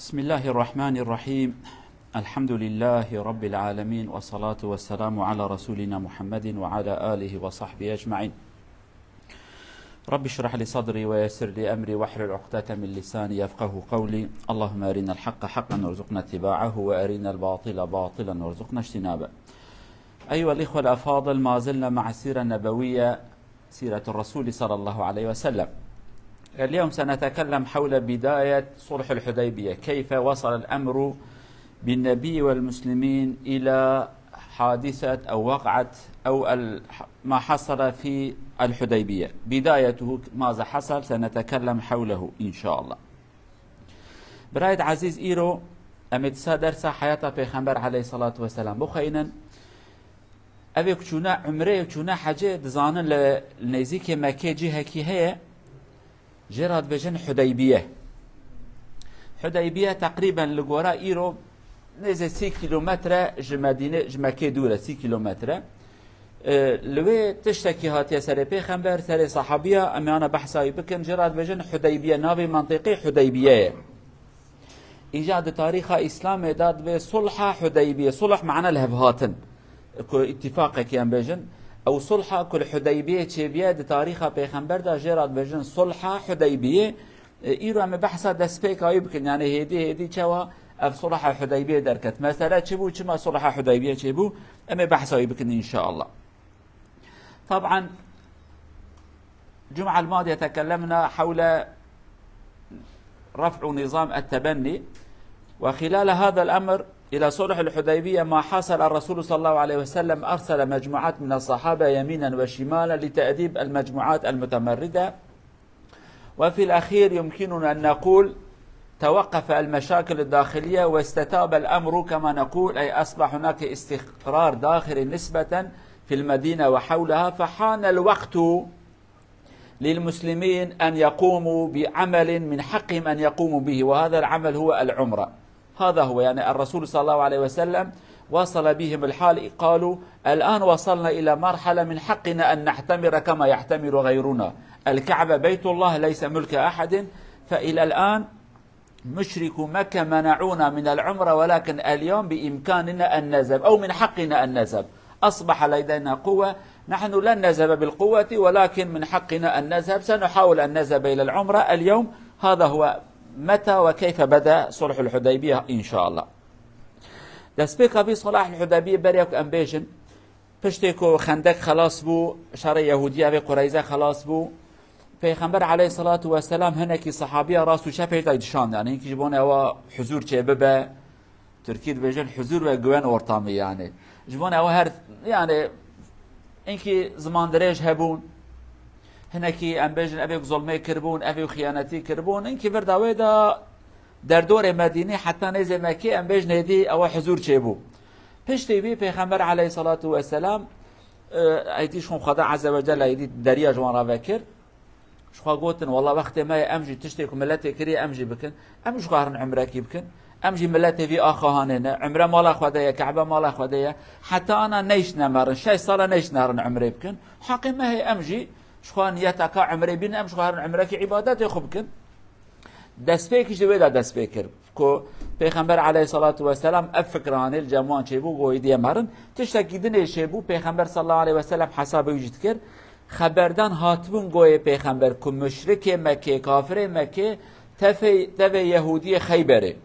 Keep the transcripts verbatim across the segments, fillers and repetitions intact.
بسم الله الرحمن الرحيم. الحمد لله رب العالمين، والصلاة والسلام على رسولنا محمد وعلى آله وصحبه أجمعين. رب اشرح لي صدري ويسر لي أمري واحلل عقدة من لساني يفقه قولي. اللهم أرنا الحق حقا وارزقنا اتباعه وأرنا الباطل باطلا وارزقنا اجتنابه. أيها الإخوة الأفاضل، ما زلنا مع السيرة النبوية، سيرة الرسول صلى الله عليه وسلم. اليوم سنتكلم حول بداية صلح الحديبية، كيف وصل الأمر بالنبي والمسلمين إلى حادثة أو وقعة أو ال-، ما حصل في الحديبية، بدايته ماذا حصل، سنتكلم حوله إن شاء الله. برایت عزیز، ئیرۆ ئەمێ دسا دەرسا حیاتا پێخەمبەر عەلەیهی سەڵات وەسەلام بخەینن. ئەوێ چوونە عمرەیە، چوونە حەجێ، دزانن لە نێزیکێ مەکێ جیهەکی هەیە، ژێرا دبێژن حودەیبیە. حودەیبیە تەقریبەن لە گۆرا ئیرۆ نێزێ سی کیلومترە، ji Medîne, ji Mekkê dûr e, sî kilometre. E, li wê tiştekî hatiye serê pêxember, serê sahabiya, em ê ana behsa wî bikin, jê re dibêjin Hudeybiye, navê mentiqê Hudeybiye ye. Îja di tarîxa Îslamê de dibê Sulha Hudeybiye, sulh mane lihevhatin. Ku îtîfaqekî em bêjin, ew sulha ku li Hudeybiyê çêbiye di tarîxa pêxember de jê re dibêjin Sulha Hudeybiye. E, îro em ê behsa destpêka wî bikin, yanî hêdî hêdî çawa ev Sulha Hudeybiyê derket. Mesele çi bû, çima Sulha Hudeybiyê çêbû, em ê behsa wî bikin înşallah. Taban, الجمعة الماضية تكلمنا حول رفع نظام التبني، وخلال هذا الأمر إلى صلح الحديبية ما حصل، الرسول صلى الله عليه وسلم أرسل مجموعات من الصحابة يمينا وشمالا لتأديب المجموعات المتمردة، وفي الأخير يمكننا أن نقول توقف المشاكل الداخلية واستتاب الأمر كما نقول، أي أصبح هناك استقرار داخلي نسبة في المدينة وحولها، فحان الوقت للمسلمين أن يقوموا بعمل من حقهم أن يقوموا به، وهذا العمل هو العمرة. هذا هو، يعني، الرسول صلى الله عليه وسلم وصل بهم الحال، قالوا: "الآن وصلنا إلى مرحلة من حقنا أن نعتمر كما يعتمر غيرنا. الكعبة بيت الله ليس ملك أحد، فإلى الآن مشركو مكة منعونا من العمرة، ولكن اليوم بإمكاننا أن نذهب، أو من حقنا أن نذهب. أصبح لدينا قوة، نحن لن نذهب بالقوة، ولكن من حقنا أن نذهب، سنحاول أن نذهب إلى العمرة اليوم." هذا هو متى وكيف بدأ صلح الحديبية إن شاء الله. Destpêka vî Sulh Hudeybiyê berê ku em bêjin, piştê ku Xendek xelas bû, şerê Yehûdiya vê Qureyze xelas bû, Pêxember aleyhissalatu vesselam hinekî sehabiya rast û çep hêj dayî dişand, yani hinkî ji bona ewa huzur çêbibe, Tirkî dibêjin huzur ve güven ortamı yani. Ji bona ewa her, yani hinkî ziman dirêj hebûn, hinekî em bêjin evê ku zulmê kiribûn, evê ku xiyanetî kiribûn, hinkî vir da wê de derdorê Medînê heta nêzê Mekkê em bêjin hêdî ewa huzur çêbû. Piştî vî Pêxember aleyhissalatu vesselam, e, êdî ji xwe Xweda Azze ve Celle êdî deriya ji wan re vekir. Ji xwe gotin, "Wela wextê me ye, em jî tiştê ku miletê kiriye, em jî bikin. Em jî xwe herin umrekî bikin. Em jî miletê vî axa hanê ne. Umre mala xwe de ye, Kebe mala xwe de ye. Heta ana neyştine merin, şeş sala neyştine herin umrê bikin. Haqê me heye, em jî ji xwe niyeta ka umrê bînin, em ji xwe herin umrekî îbadetê xwe bikin." Destpêkî ji wê de dest pê kir. Ku Pêxember aleyhissalatu vesselam ev fikranê li cem wan çêbû, goyî diye merin. Tiştekî dinê çêbû, Pêxember sallallahu aleyhi ve sellem hesabê wî jî dikir. Xeberdan hatibûn goyê Pêxember ku muşrikê Mekkê, kafirê Mekkê, tevê, tevê Yehûdiyê Xeyberê.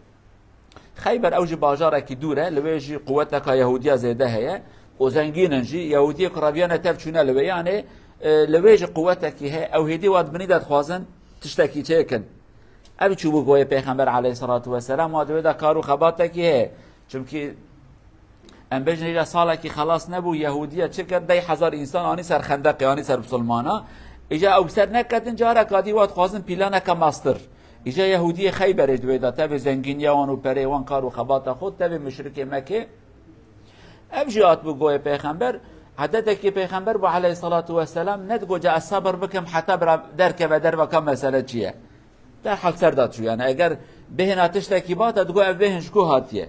Xeyber ew jî bajarekî dûr e, li wê jî quweteka Yehûdiya zêde heye û zengîn in jî. Yehûdiyê ku reviyane tev çûne li wê, yanê, e, li wê jî quwetekî heye. Ew hêdî wa di binî de dixwazin tiştekî çêkin. Ev çûbû goyê Pêxember aleyhissalatu vesselam, wa di wê de kar û xebatekî heye. Çimkî em bêjin, îca salekî xelas nebû, Yehûdiya çi kir? Deh hezar însan anî ser xendeqê, anî ser bisilmana. Îca ew ser neketin, careka dî wa dixwazin pîlaneke mestir. Îca Yehûdiyê Xeyberê di wê de, tevê zengîniya wan û perê wan, kar û xebata xwe, tevê muşrikê Mekkê. Ev jî hatibû goyê Pêxember. Edetekî Pêxember bû aleyhissalatu vesselam, nedigot, "Ca ez sebir bikim heta bira derkeve derve ka mesele çi ye." Derhal ser de çû. Yani eger bêhna tiştekî bata, digot, "Ev bêhn ji ku hatiye?"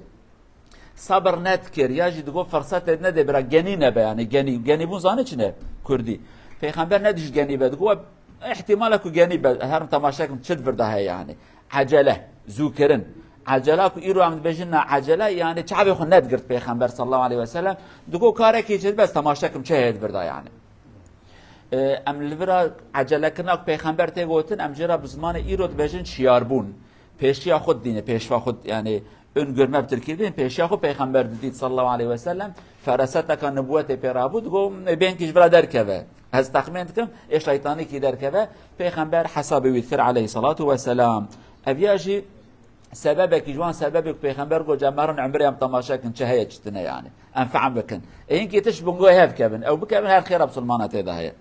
Sabir nedikir, ya jî digot, "Firsetê nedê bira genî nebe." Yani genî, genîbûn zanî çi ne kurdî? Pêxember nedî ji genî be, digot, "Îhtimale ku genî be, herim temaşe kim çi di vir de heye yani." Ecele, zûkirin. Ecela ku îro em dibêjin na ecele, yani çavê xwe nedigirt Pêxember sallallahu aleyhi ve sellem. Digo karekî çi bes temaşe kim çi heye di vir de yani. E, em li vira ecelekirina ku Pêxember tê gotin, em jê re bi zimanê îro dibêjin şiyarbûn. Pêşiya xwe didîne, pêşva xwe, yani öngörme bi tirkî dibên, pêşiya xwe Pêxember didît sallallahu aleyhi ve sellem. Feraseteka nubûwetê pê rabû, digo, "Ê bênkî ji vira derkeve." Ez texmîn dikim, ê şeytanîkî derkeve. Pêxember hesabê wî dikir aleyhissalatu vesselam. Ev ya jî sebebekî ji wan sebebê ku Pêxember got, "Cem herin umrê em temaşe kin, çi heye çi tune yani. Em fehm bikin." Ê hinkî tişt bingû hev kevin. Ew bikevin her xêra Musulmana tê de heye.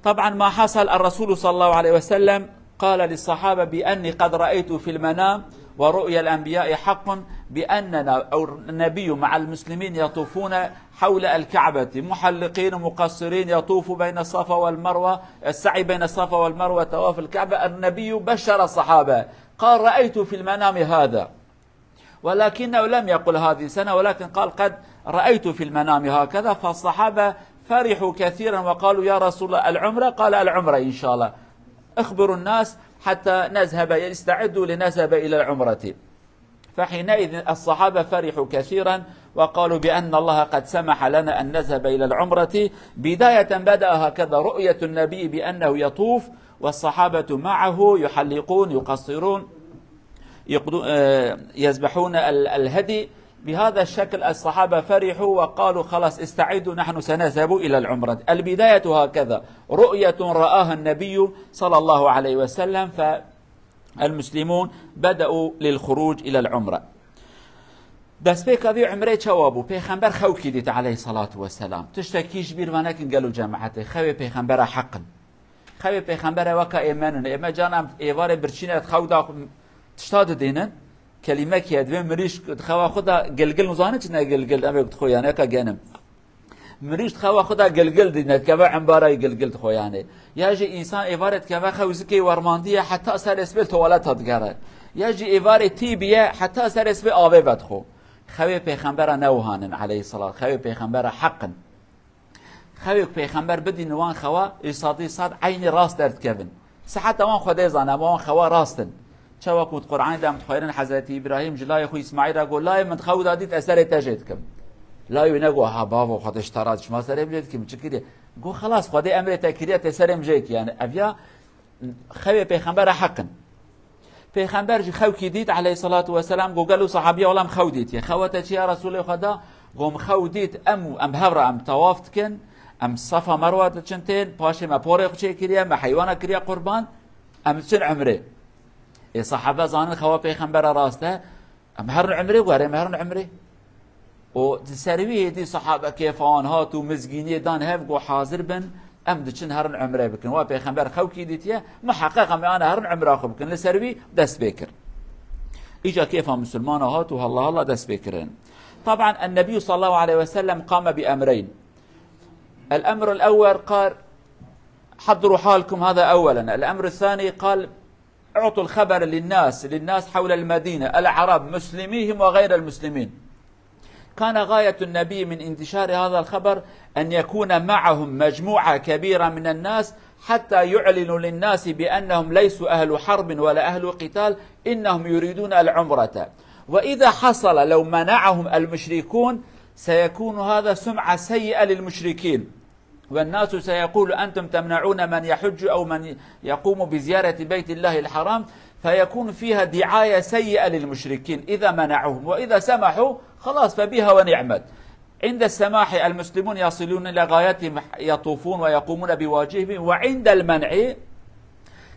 طبعا ما حصل الرسول صلى الله عليه وسلم قال للصحابة بأني قد رأيت في المنام ورؤيا الأنبياء حق بأننا أو النبي مع المسلمين يطوفون حول الكعبة محلقين مقصرين يطوف بين الصفا والمروة السعي بين الصفا والمروة طواف الكعبة النبي بشر الصحابة قال رأيت في المنام هذا ولكنه لم يقل هذه السنة ولكن قال قد رأيت في المنام هكذا فالصحابة فرحوا كثيرا وقالوا يا رسول الله العمرة قال العمرة إن شاء الله أخبروا الناس حتى نذهب يستعدوا لنذهب إلى العمرة فحينئذ الصحابة فرحوا كثيرا وقالوا بأن الله قد سمح لنا أن نذهب إلى العمرة بداية بدأ هكذا رؤية النبي بأنه يطوف والصحابة معه يحلقون يقصرون يقدو- آه، يذبحون ال- الهدي بهذا الشكل الصحابة فرحوا وقالوا خلاص استعدوا نحن سنذهب إلى العمرة البداية هكذا رؤية رآها النبي صلى الله عليه وسلم فالمسلمون بدأوا للخروج إلى العمرة Destpêka vê umrê çawa bû? Pêxember xewkî dît aleyhissalatu vesselam. Tiştekî ji bîr venekin gelo cemaetê. Xewê Pêxembera heq in. Xewê Pêxembere weka êmen in. Ême can em êvarê birçîne xew da tişta didînin. Kelîmekî ye, divê mirîş di xewa xwe da gilgil nizane çi ne gilgil, em ê dixwe yanê ka genim. Mirîş di xewa xwe da gilgil dîne, dikeve embara gilgil dixwe yanê. Ya jî însan êvarê dikeve xew zikê wermandî ye, heta serê sibê li tuwaleta digere. Ya jî êvarê tî biye, heta serê sibê avê vedixwe. Xewê Pêxembera ne wiha nin aleyhisselat. Xewê Pêxembera heq in. Xewê ku Pêxember bidîne wan xewa, ji sedî sed eynî rast derdikevin. Siheta wan Xwedê zane, ama wan xewa rast in. Çawa ku di Qur'anê de em dixwêrin Hezretî Îbrahîm ji layê xwe Îsmaîl re got, "Layê min di xew da dît ez serê te jê dikim." Layê wî negot, "Ha bavo, Xwedê ji te razî, çima serê min jê dikî, min çi kiriye?" Got, "Xelas, Xwedê emrê te kiriye, tê serê min jê dikî." Yani ev ya xewê Pêxembera heq in. Pêxember jî xewkî dît aleyhissalatu vesselam, got, gelo sahabiya wela min xew dîtiye. Xewa te çi ya Resûlê Xweda? Got, min xew dît em û em bi hev re em tawaf dikin, em Safa Merwa diçin tên, paşê me porê xwe çêkiriye, me heywana kiriye qurban, em diçin umrê. Ê sahabe zanin xewa Pêxembera rast e, em herin umrê, were em herin umrê. Û di ser wî hêdî sahabe kêfa wan hat û mizgîniyê dan hev, got, hazir bin, em diçin herin umre bikin. Wa Pêxember xewkî dîtiye, muheqeq em ê ana herin umra xwe bikin. Li ser wî dest pê kir. Îca kêfa misilmana hat û halla halla dest pê kirin. طبعا النبي صلى الله عليه وسلم قام بأمرين. الأمر الأول قال: حضروا حالكم، هذا أولا. الأمر الثاني قال: اعطوا الخبر للناس، للناس حول المدينة، العرب، مسلميهم وغير المسلمين. كان غاية النبي من انتشار هذا الخبر أن يكون معهم مجموعة كبيرة من الناس حتى يعلنوا للناس بأنهم ليسوا أهل حرب ولا أهل قتال، إنهم يريدون العمرة. وإذا حصل لو منعهم المشركون سيكون هذا سمعة سيئة للمشركين. والناس سيقول: أنتم تمنعون من يحج أو من يقوم بزيارة بيت الله الحرام، فيكون فيها دعاية سيئة للمشركين إذا منعوهم، وإذا سمحوا خلاص فبها ونعمت. عند السماح المسلمون يصلون إلى غايتهم، يطوفون ويقومون بواجبهم، وعند المنع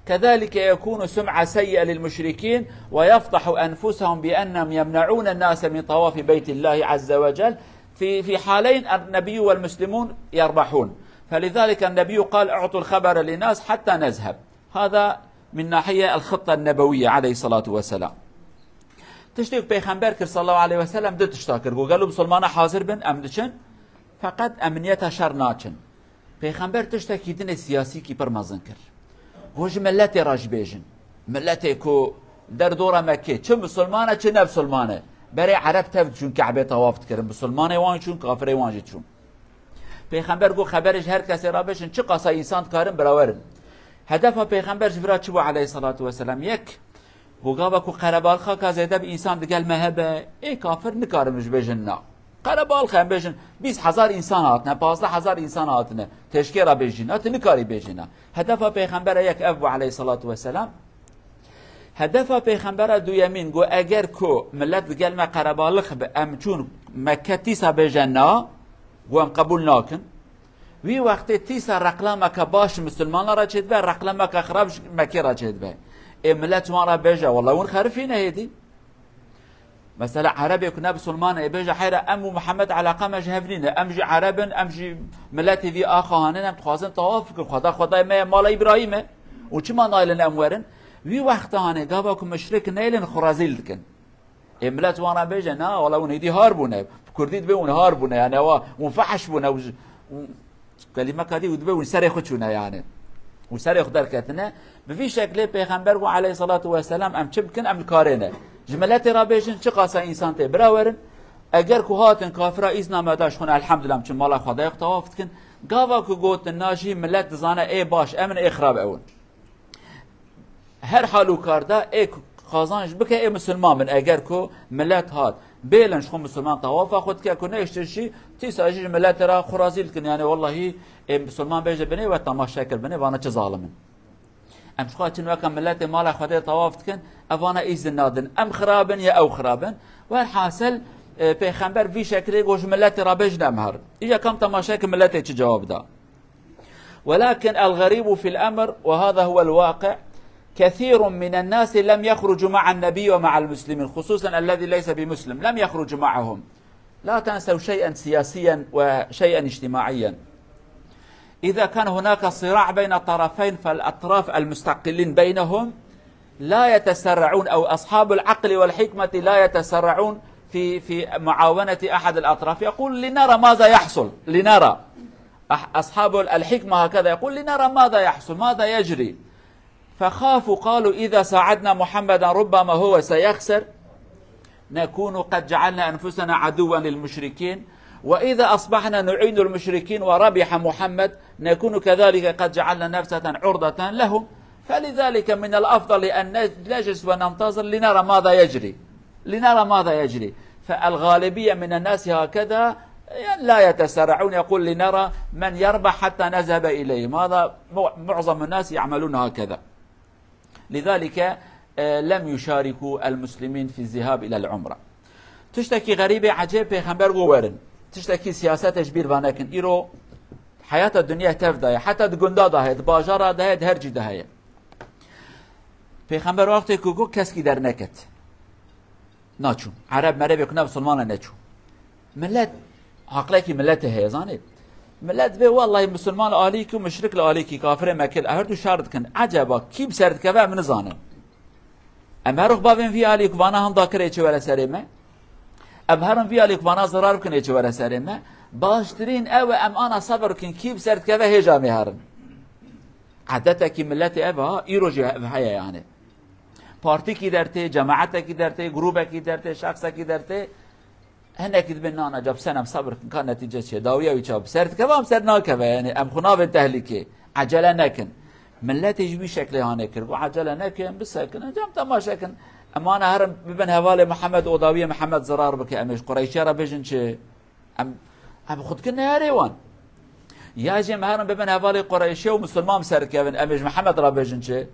كذلك يكون سمعة سيئة للمشركين، ويفضح أنفسهم بأنهم يمنعون الناس من طواف بيت الله عز وجل. في، في حالين النبي والمسلمون يربحون. فلذلك النبي قال: اعطوا الخبر للناس حتى نذهب. هذا من ناحية الخطة النبوية عليه الصلاة والسلام. Tiştê ku Pêxember kir sallallahu aleyhi ve sellem, du tişta kir. Got, gelo misilmana hazir bin, em diçin. Feqet em niyeta şer naçin. Pêxember tiştekî dinê siyasîkî pir mezin kir. Got, ji miletê re jî bêjin. Miletê ku derdora Mekkê, çi misilman e, çi ne misilman e. Berê Ereb tev diçûn Ke'bê tawaf dikirin. Misilmanê wan çûn, kafirê wan jî çûn. Pêxember got, xeberê ji her kesê re bêjin, çiqasa însan dikarin birawerin. Hedefa Pêxember ji vira çi bû aleyhissalatu vesselam? Yek, Ku gava ku qerebalxaka zêde bi însan digel me hebe, ê kafir nikarin ji bêjin na. Qerebalxe em bêjin bîst hezar însan hatine, pazdeh hezar însan hatine, têşkê re bêjî na, tu nikarî bêjî na. Hedefa Pêxembere yek ev bû aleyhissalatu vesselam. Hedefa Pêxembera duyemîn got, eger ku millet digel me qerebalix bi, em çûn Mekke tîsa bêje na, got, em qebûl nakin. Wî wextê tîsa reklameke baş ji misilmanan re çêdibe, reklameke xirab ji Mekkê re çêdibe. Ê millet ji wan re bêje, wela hûn xerifî ne hêdî. Mesela Erebê ku ne misilman e, ê bêje, heyra em û Mihemed eleqa me ji hev nîne. Em jî Ereb in, em jî miletê vî axa hanin, em dixwazin tawaf bikin. Xweda, Xwedayê me ye, mala Îbrahîm e. Û çima naylin em werin? Wî wexta hanê gava ku muşrik neylin xwe rezîl dikin. Ê millet wan re bêje, na, wela hûn hêdî har bûne. Bi kurdî dibe hûn har bûne, yani ewa hûn fehş bûne. Û, û kelîmeka dî û dibe hûn serê xwe çûne yani. Û serê xwe derketine. Bi vî şeklê Pêxember got aleyhissalatu vesselam, em çi bikin, em li karê ne. Ji miletê re bêjin, çiqasa însan tê bira werin. Eger ku hatin kafira îzna me da ji xwe ne, elhamdulillah, em çin mala Xwedayê xwe tawaf dikin. Gava ku gotin na jî millet dizane ê baş em in, ê xirab ew in. Her halûkarda ê ku qazanç bike ê misilman bin. Eger ku millet hat bêlin ji xwe misilman tawafa xwe dike, ku nehiştin jî tîsa jî ji miletê re xwe razî dikin. Yani wellahî ê misilman bêje binê we temaşe kir binê, vana çi zalim in. Em ji xwe çin weke miletê mala Xwedê tawaf dikin, ev vana îzin nadin. Em xirab in ya ew xirab in. Welhasil, e, Pêxember vî şekilê got ji miletê re bêjin em herin. Îja kam temaşe ki miletê çi cewab da. ولكن الغريب في الأمر، وهذا هو الواقع، كثير من الناس لم يخرجوا مع النبي ومع المسلمين، خصوصا الذي ليس بمسلم، لم يخرجوا معهم. لا تنسوا شيئا سياسيا وشيئا اجتماعيا. إذا كان هناك صراع بين طرفين، فالأطراف المستقلين بينهم لا يتسرعون، أو أصحاب العقل والحكمة لا يتسرعون في، في معاونة أحد الأطراف. يقول: "لنرى ماذا يحصل، لنرى". أح-، أصحاب الحكمة هكذا يقول: "لنرى ماذا يحصل، ماذا يجري". فخافوا، قالوا: "إذا ساعدنا محمدا ربما هو سيخسر، نكون قد جعلنا أنفسنا عدوا للمشركين، وإذا أصبحنا نعين المشركين وربح محمد، نكون كذلك قد جعلنا نفسنا عرضة لهم، فلذلك من الأفضل أن نج-، نجلس وننتظر لنرى ماذا يجري، لنرى ماذا يجري". فالغالبية من الناس هكذا لا يتسرعون، يقول: "لنرى من يربح حتى نذهب إليهم". هذا مع-، معظم الناس يعملون هكذا. لذلك، آه، لم يشاركوا المسلمين في الذهاب إلى العمرة. Tiştekî xerîbê ecêb Pêxember got werin. Tiştekî siyasetê ji bîr venekin. Îro heyata dinya tev de ye. Heta di gunda de heye, di bajara de heye, di her cî de heye. Pêxember wextê ku got keskî derneket. Naçûn. Ereb merebê ku ne misilman e neçû. Millet, aqlekî milletê heye, zanê. Millet vê wellahî misilman li alîkî û muşrik li alîkî, kafirê Mekkê li her du şer dikin. Eceba kî bi ser dikeve em nizanin. Em her wexta bavên vî alî ku vana him dakirê çi were serê me. Em herin vî alî ku vana zirar bikin ê çi were serê me. Baştirîn ew e em ana sebir bikin, kî bi ser dikeve hêja em ê herin. Edetekî milletê ev ha, îro jî ev heye yani. Partikî dertê, cemaetekî dertê, grûbekî dertê, şexsekî dertê, hinekî dibên nana ca bi senem sebir kin ka netîce çi ye. Dawiya wî çawa bi ser dikeve, em ser nakeve, yani em xwe navên tehlîkê. Ecele nekin. Milletê ji wî şeklê hanê kir. Got ecele nekin, bisekinin, cem temaşe kin. Em ana herin bibin hevalê Mihemed û dawiyê Mihemed zirar bike, em ê ji Qureyşiya re bêjin çi? Em, em xwe dikin neyarê wan. Ya jî em herin bibin hevalê Qureyşiya û misilman bi ser dikevin, em ê ji Mihemed re bêjin çi?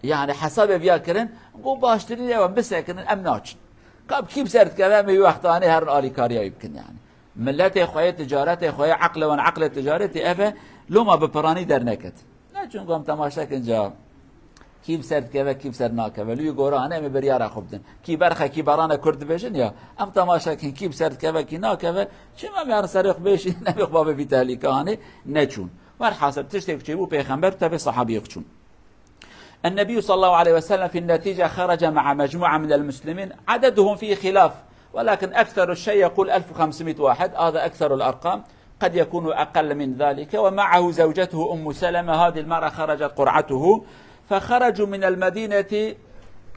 Yani hesabê viya kirin, got baştirîn ew e, em bisekinin, em naçin. Ka bi kî bi ser dikeve, em ê wî wexta anê herin alîkariya wî bikin yani. Milletê xwe yê, ticaretê xwe yê, eqlê wan eqlê ticaretê ev e, loma bi piranî derneket. Ne çunku em temaşe kin ca kî bi ser dikeve, kî bi ser nakeve. Li wî gora anê em ê biryara xwe bidin. Kî berxe, kî berane Kurd dibêjin ya, em temaşe kin kî bi ser dikeve, kî nakeve. Çima em yarin serê xwe bêşînin, em ê xwe bavê vî tehlîke anê, neçûn. Werhasil tiştê ku çêbû Pêxember tevê sahabiyê xwe çûn. النبي صلى الله عليه وسلم في النتيجة خرج مع مجموعة من المسلمين عددهم فيه خلاف، ولكن أكثر الشيء يقول ألف وخمسمية واحد، هذا أكثر الأرقام، قد يكون أقل من ذلك، ومعه زوجته أم سلمة، هذه المرأة خرجت قرعته، فخرجوا من المدينة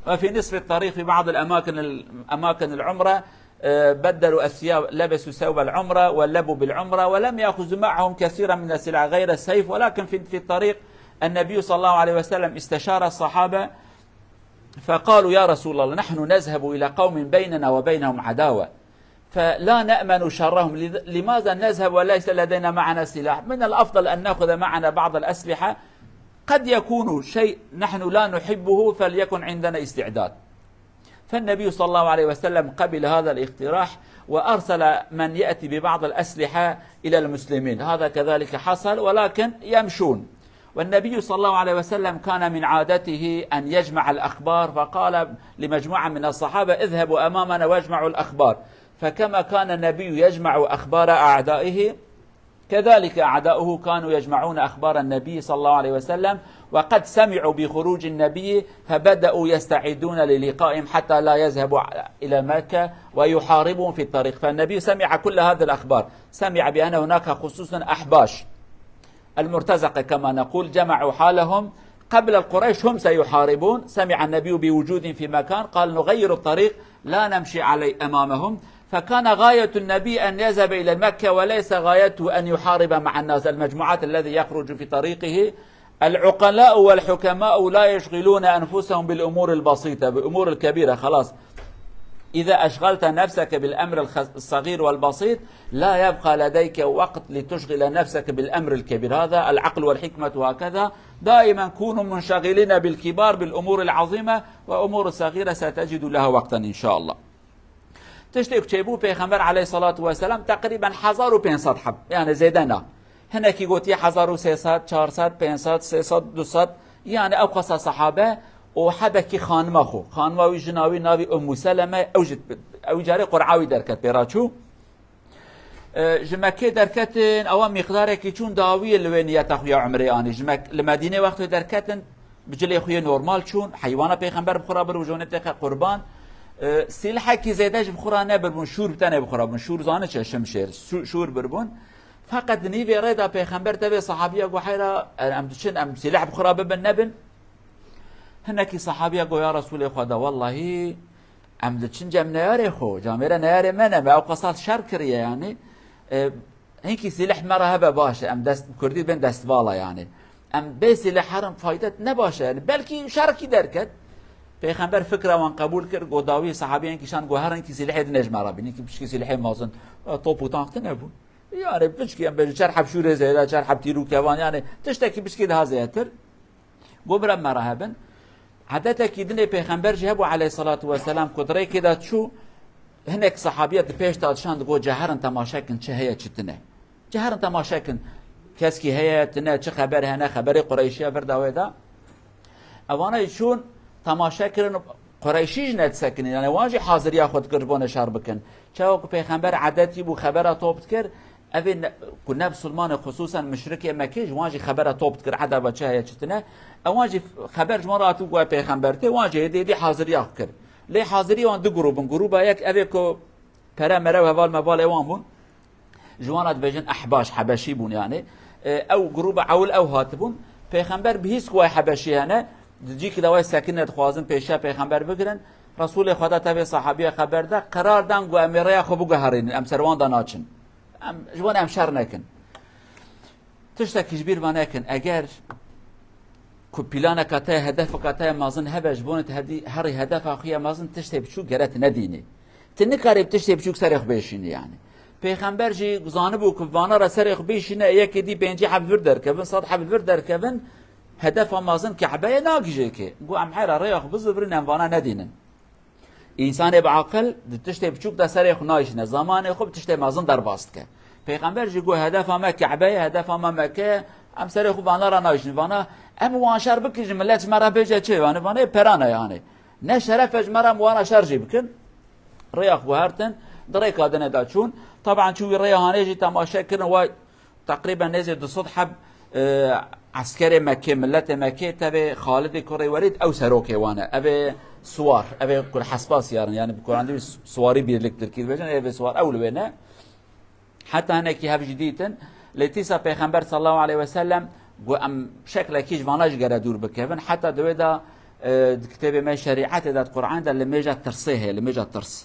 وفي نصف الطريق في بعض الأماكن، أماكن العمرة، آه، بدلوا الثياب، لبسوا ثوب العمرة ولبوا بالعمرة، ولم يأخذوا معهم كثيرا من السلع غير السيف، ولكن في، في الطريق النبي صلى الله عليه وسلم استشار الصحابة، فقالوا: يا رسول الله، نحن نذهب إلى قوم بيننا وبينهم عداوة، فلا نأمن شرهم، لذ-، لماذا نذهب وليس لدينا معنا سلاح؟ من الأفضل أن نأخذ معنا بعض الأسلحة، قد يكون شيء نحن لا نحبه، فليكن عندنا استعداد. فالنبي صلى الله عليه وسلم قبل هذا الاقتراح، وأرسل من يأتي ببعض الأسلحة إلى المسلمين. هذا كذلك حصل، ولكن يمشون. والنبي صلى الله عليه وسلم كان من عادته أن يجمع الأخبار، فقال لمجموعة من الصحابة: اذهبوا أمامنا واجمعوا الأخبار. فكما كان النبي يجمع أخبار أعدائه، كذلك أعداؤه كانوا يجمعون أخبار النبي صلى الله عليه وسلم، وقد سمعوا بخروج النبي فبدأوا يستعدون للقائهم حتى لا يذهبوا إلى مكة ويحاربهم في الطريق. فالنبي سمع كل هذه الأخبار، سمع بأن هناك خصوصا أحباش المرتزقة كما نقول جمعوا حالهم قبل القريش، هم سيحاربون. سمع النبي بوجود في مكان، قال: نغير الطريق، لا نمشي عليه أمامهم. فكان غاية النبي أن يذهب إلى مكة، وليس غايته أن يحارب مع الناس، المجموعات الذي يخرج في طريقه. العقلاء والحكماء لا يشغلون أنفسهم بالأمور البسيطة، بالأمور الكبيرة، خلاص. إذا أشغلت نفسك بالأمر الخ-، الصغير والبسيط، لا يبقى لديك وقت لتشغل نفسك بالأمر الكبير. هذا العقل والحكمة هكذا، دائما كونوا منشغلين بالكبار، بالأمور العظيمة، وأمور الصغيرة ستجد لها وقتا إن شاء الله. Tiştê ku çêbû, Pêxember aleyhissalatu vesselam teqrîben hezar û pênc sed heb, yani zêde na. Hinekî gotiye hezar û sê sed, çar sed, pênc sed, sê sed, du sed, yani ew qasa sahabe û hebekî xanima xwe. Xanima wî, jina wî navî Ummu Seleme, ew jî, ew carê Qur'a wî derket pê re çû. E, ji Mekkê derketin, ewa miqdarekî çûn dawiyê li wê niyeta xwe ya umrê anî. Ji Mek-, li Medînê wextê derketin, bi cilê xwe yê normal çûn, heywana Pêxember bi xwe re bir û jonê têxe qurban. E, sîlhekî zêde ji bi xwe re nebir bûn, şûr bi tenê bi xwe re bûn. Şûr zane çi? Şimşêr. Şû-, şûr bir bûn. Feqet di nîvê rê de Pêxember tevê sahabiya got, heyra, e, em diçin, em sîleh bi xwe re bibin nebin. Hinekî sahabiya got, ya Resûlê Xweda, wellahî em diçin cem neyarê xwe, camêre neyarê me ne, me ew qasat şer kiriye yani. E, hinkî sîleh me re hebe baş e, em dest, kurdî bên destvala yani. Em bê sîleh herin faydet ne baş e yani. Belkî şerkî derket. Pêxember fikra wan qebûl kir, got dawî sahabiyan kî şan got, her hinkî sîlehê dinê ji me re bîn, hinkî pişkî sîlehê mazin, e, top û tank tine bûn. Yani piçkî em bêjin çar heb şûrê zêde, çar heb tîr û kevan, yani tiştekî piçkî daha zêdetir. Got bira me re hebin. Edetekî dinê Pêxember jî hebû aleyhissalatu vesselam ku di rêkê de çû, hinek sahabiya di pêş de dişand, got, ceherin temaşe kin çi heye çi tine. Ceherin temaşe kin. Keskî heye, tine, çi xeber hene, xeberê Qureyşiya vir da wê de. Evana jî çûn temaşe kirin, Qureyşî jî nedisekinin. Yani wan jî haziriya xwe dikir ji bo neşar bikin. Çawa ku Pêxember edetî bû xebera top dikir, evê ne-, ku ne bisilmanê, xususen muşrikê Mekkê ji wan jî xebera top dikir, edeba çi heye çi tine. Ewan jî xeber ji wan re hatibû ku ev Pêxember tê, wan jî hêdî hêdî haziriya xwe kir. Lê hazirî wan du grûb in. Grûba yek evê ku pere mere û heval mevalê wan bûn. Ji wan re dibêjin ehbaş, hebeşî bûn yani. E, ew grûba ewil ew hatibûn. Pêxember bihîst ku way hebeşî hene, di cîkî de way sekine dixwazin pêşiya Pêxember bigirin. Resûlê Xweda tevê sahabiya xeber de, qerar dan ku em ê rêya xwe biguherînin, em ser wan de naçin. Em, ji wan em şer nekin. Tiştekî ji bîr ve nekin. Eger ku planeka te, hedefeka te mezin hebe, ji bo tu hedî herî hedefa xwe ya mezin, tiştê biçûk gere tu nedînî. Tu nikarî bi tiştê biçûk serê xwe bêşînî yani. Pêxember jî zanibû ku vana re serê xwe bêşîne, yekê dî pêncî heb vir derkevin, sed heb vir derkevin, hedefa mezin Ke'be ye, nagihîje kê. Got em hera rêya xwe bizivirîn, em vana nedînin. Însanê bi aqil di tiştê biçûk de serê xwe nayşîne, zamanê xwe bi tiştê mezin derbas dike. Pêxember jî got, hedefa me Ke'be ye, hedefa me Mekke ye, em serê xwe vana re nayşînin. Vana, em wan şer bikin jî, millet ji me re bêje çi? Yani, vana pera ne yani. Ne şeref e ji me re em wana şer jî bikin. Rêya xwe guhertin, di rêka dinê de çûn. Taban çû wî rêya hanê jî temaşe kirin, wa Teqrîben nêzî du sed heb, e, eskerê Mekkê, miletê Mekkê tevê Xalidê kurê Welîd, ew serokê wan e. Ev ê suwar, ev ê ku li hespa siyarin, yani bi kurandî su-, suwarî birlik tirkî dibêjin, ev ê suwar, ew li wê ne. Heta hinekî hev jî dîtin. Lê tîsa Pêxember sallallahu aleyhi ve sellem got, em şeklekî ji vana jî gere dûr bikevin. Heta di wê de, e, di kitêbê me şerîetê de, di Qur'anê de limêja tirsê heye, limêja tirs.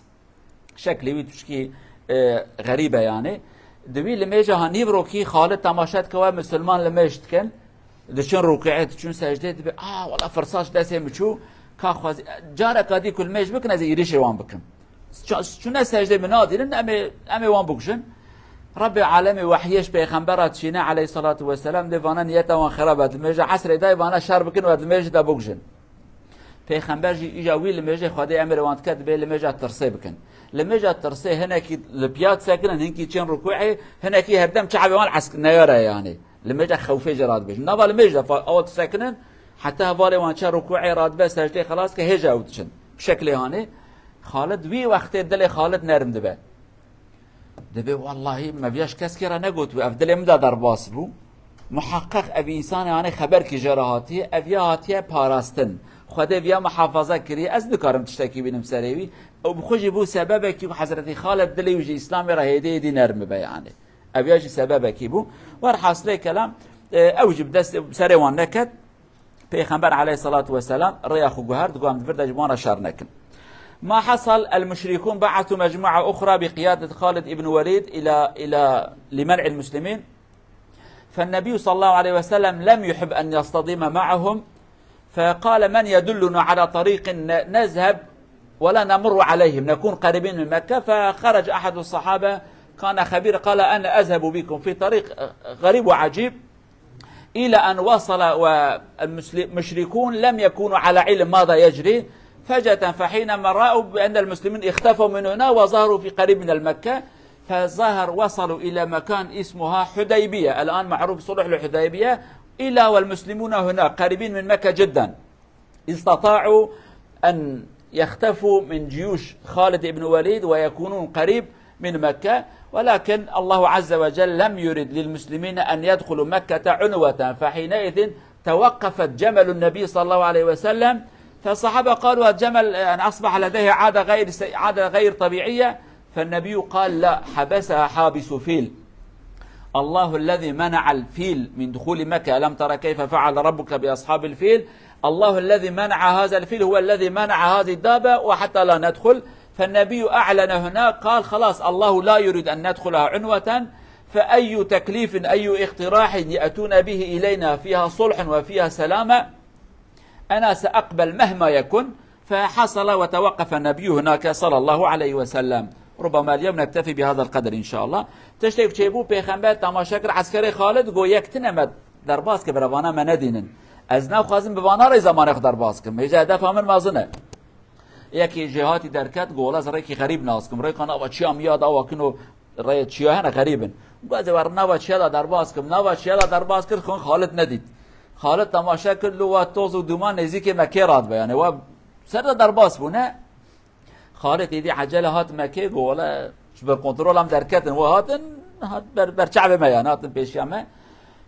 Şeklê wî tişkî, e, xerîb e yani. Di wî limêja ha nîvrokî Xalid temaşe dike, we misilman limêj dikin. Diçin rûkûê, diçin secdê, dibê, "A, wela firsat ji destê min çû." Ka xwezî, careka dî ku limêj bikin, ez ê êrîşê wan bikim. Ça-, çûne secdê min nadînin, em ê, em ê wan bikujin. Rebbê alemê wehiyê ji pêxembera dişîne aleyhissalatu vesselam, dê vana niyeta wan xerab e, limêja esrê dayê vana şer bikin û ez limêjê te bikujin. Pêxember jî îja wî limêjê Xwedê emrê wan dike, dibê limêja tirsê bikin. Limêja tirsê hinekî li piya disekinin, hinkî çên rukûê, hinekî herdem çavê wan esk-, neyare yanî. Limêja xewfê jê radibêjin. Nava limêj de fa-, awa disekinin, heta hevalê wan çe rukûê radibe, secdê xelas ke hêja ew diçin. Bi şeklê hanê, Xalid wî wextê dilê Xalid nerm dibe. Dibê, wellahî, me viya ji keskê re negotibû, ev dilê min de derbas bû. Muheqeq ev însanê hanê xeberkî jê re hatiye, ev ya hatiye parastin. Xwedê viya muhafaza kiriye, ez nikarim tiştekî bînim serê wî. Ew bi xwe jî bû sebebekî ku Hezretî Xalid dilê wî ji Îslamê re hêdî hêdî nerm bibe yanî. Ev ya jî sebebekî bû. Werhasilê kelam, e, ew jî bi destê, bi serê wan neket. Pêxember aleyhissalatu vesselam rêya xwe guhert, got, em di vir de ji wan re şer nekin. ما حصل، المشركون بعثوا مجموعة أخرى بقيادة خالد بن وليد إلى، إلى، لمنع المسلمين. فالنبي صلى الله عليه وسلم لم يحب أن يصطدم معهم، فقال: من يدلنا على طريق ن-، نذهب ولا نمر عليهم، نكون قريبين من مكة؟ فخرج أحد الصحابة كان خبيرا، قال: أنا أذهب بكم في طريق غريب وعجيب. إلى أن وصل، والمشركون لم يكونوا على علم ماذا يجري. فجأة، فحينما رأوا بأن المسلمين اختفوا من هنا وظهروا في قريب من المكة، فظهر، وصلوا إلى مكان اسمها حديبية، الآن معروف صلح الحديبية، إلى والمسلمون هناك قريبين من مكة جدا. استطاعوا أن يختفوا من جيوش خالد بن وليد ويكونون قريب من مكة، ولكن الله عز وجل لم يرد للمسلمين أن يدخلوا مكة عنوة، فحينئذ توقفت جمل النبي صلى الله عليه وسلم، فالصحابة قالوا: الجمل يعني أصبح لديه عادة غير سي-، عادة غير طبيعية، فالنبي قال: لا، حبسها حابس فيل. الله الذي منع الفيل من دخول مكة، ألم تر كيف فعل ربك بأصحاب الفيل؟ الله الذي منع هذا الفيل هو الذي منع هذه الدابة وحتى لا ندخل. فالنبي أعلن هناك، قال: خلاص، الله لا يريد أن ندخلها عنوة، فأي تكليف، أي اقتراح يأتون به إلينا فيها صلح وفيها سلامة، أنا سأقبل مهما يكن. فحصل وتوقف النبي هناك صلى الله عليه وسلم. ربما اليوم نكتفي بهذا القدر إن شاء الله. Tiştek çêbû, pêxember temaşe kir eskerê Xalid, got, yek tine me derbas ke, bira vana me nedînin. Ez naxwazim bi vana rê zemanê xwe derbas kim. Hêja hedefa min mezin e. Yekî jêhatî derket, got, wela ez rêkî xerîb nas kim. Rêka nava çiya miya da wa kino, rê çiya hene xerîb in. Got, ez ê we nava çiya da derbas kim. Nava çiya da derbas kir, xwin Xalid nedît. Xalid temaşe kir, li wa toz û duman nêzîkê Mekkê radibe. Yani wa ser de derbas bûne. Xalid êdî ecele hat Mekkê, got, wela ji ber kontrol em derketin. Wa hatin, hat ber, ber çavê me yani, hatin pêşiya me.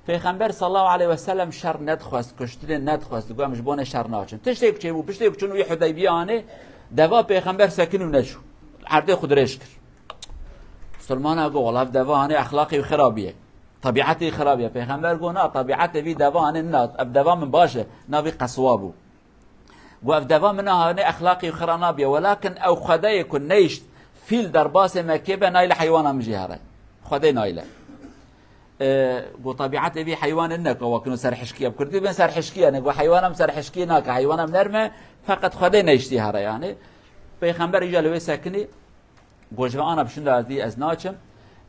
Pêxember sallallahu aleyhi ve sellem şer nedixwest, kuştinê nedixwest, digot, em ji bonê şer naçin. Tiştê ku çêbû, piştê ku çûn wî Hudeybiye anê, deva pêxember sekin û neçû. Erdê xwe dirêj kir. Musulmana got, wela ev deva anê exlaqê wî xirabî ye. Tabiatê wî xirabî ye. Pêxember got, na, tabiatê vî deva anê nina, ev deva min baş e, navî Qeswa bû. Got, ev deva min a, hanê exlaqî xira nabiye. Welakin ew xwedeyê ku neyşt fîl derbasê Mekkê be, nayle heywana min jî here. Xwedê nayle. E, got, tabiatê vî heywanê neke, wa kino serhişkiye. Bi kurdî bên serhişkiye ne. Got, heywana min serhişkiyê nake, heywana min nerm e, feqet Xwedê neyştî here yani. Pêxember îca li wê sekinî. Got, ji ve ana bi şinda ez dî ez naçim.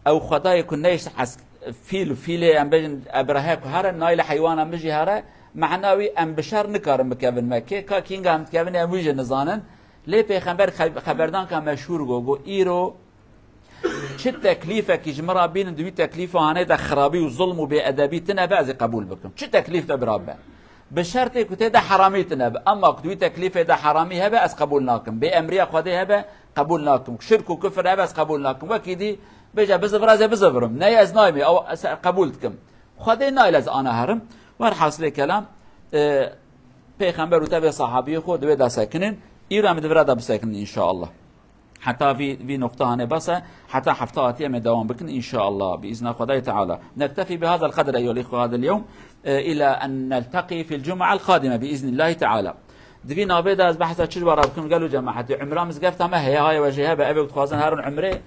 Ew xwedayê ku neyşt ez fîl û fîlê, em bêjin, Ebrehe ku here, nayle heywana min jî here, mehna wî em bi şer nikarin bikevin Mekkê. Ka kînga em dikevin em wî jî nizanin. Lê Pêxember xe-, xeberdanka meşhûr got, got, îro çi teklîfekî ji min re bînin, di wî teklîfa hanê de xirabî û zulm û bêedebî tine be, ez ê qebûl bikim. Çi teklîf de bira be. Bi şertê ku tê de heramî tine be. Ema ku di wî teklîfê de heramî hebe, ez qebûl nakim. Bêemriya Xwedê hebe, qebûl nakim. Şirk û kufir hebe, ez qebûl nakim. Wekî dî bêje, bizivir, ez ê bizivirim. Ney, ez nayme, ew ez qebûl dikim. Xwedê nayle ez ana herim. Werhasilê kelam, e, Pêxember û tevê sahabiyê xwe di wê de sekinin. Îro em di vira de bisekinin înşaallah. Heta vî, vî nokta hanê bes e, heta hefta hatiye em ê dewam bikin, înşaallah, bi îzna Xwedayê Teala. Nektefi bi hazal qedr, eyyuhel îxwe, hadel yewm, e, ila en nelteqî fil cum'al qadime, bi îznillahi teala. Di vî navê de ez behsa çi ji we re bikim, gelo cemaetê, umra mizgefta me heye, haye we jê hebe, ev ê ku dixwazin herin umrê,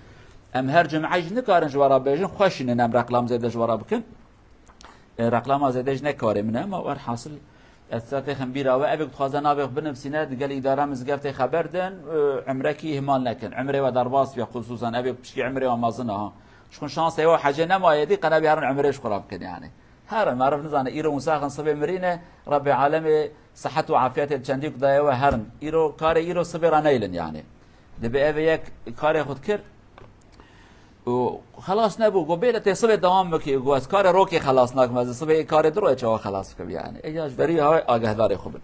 em her cum'e jî nikarin ji we re bêjin, xweş in, em reklam zêde ji we re bikin. E, reklama zêde jî ne karê min e, ama werhasil, Ez size têxim bîra we, evê ku dixwaze navê xwe binivîsîne, di gel îdara mizgeftê xeber din, e, umrekî ihmal nekin. Umrê we derbas biya, xususan evê ku pişkî umrê we mezin e ha. Çikun şansê we hecê nemaye dî, qe nebî herin umrê ji xwe re bikin yani. Herin, meriv nizane, îro musaxin sibê mirîne, Rebbê alemê sihet û afiyetê çendî ku daye we herin. Îro karê îro sibê re neylin yani. Dibe evê yek karê xwe dikir, û xelas nebû. Got, bêle tê sibê dewam bikî. Got, ez karê rokê xelas nakim. Ez sibê karê du royê çawa xelas bikim yani. Ê ya ji berî ha agahdarê xwe bin.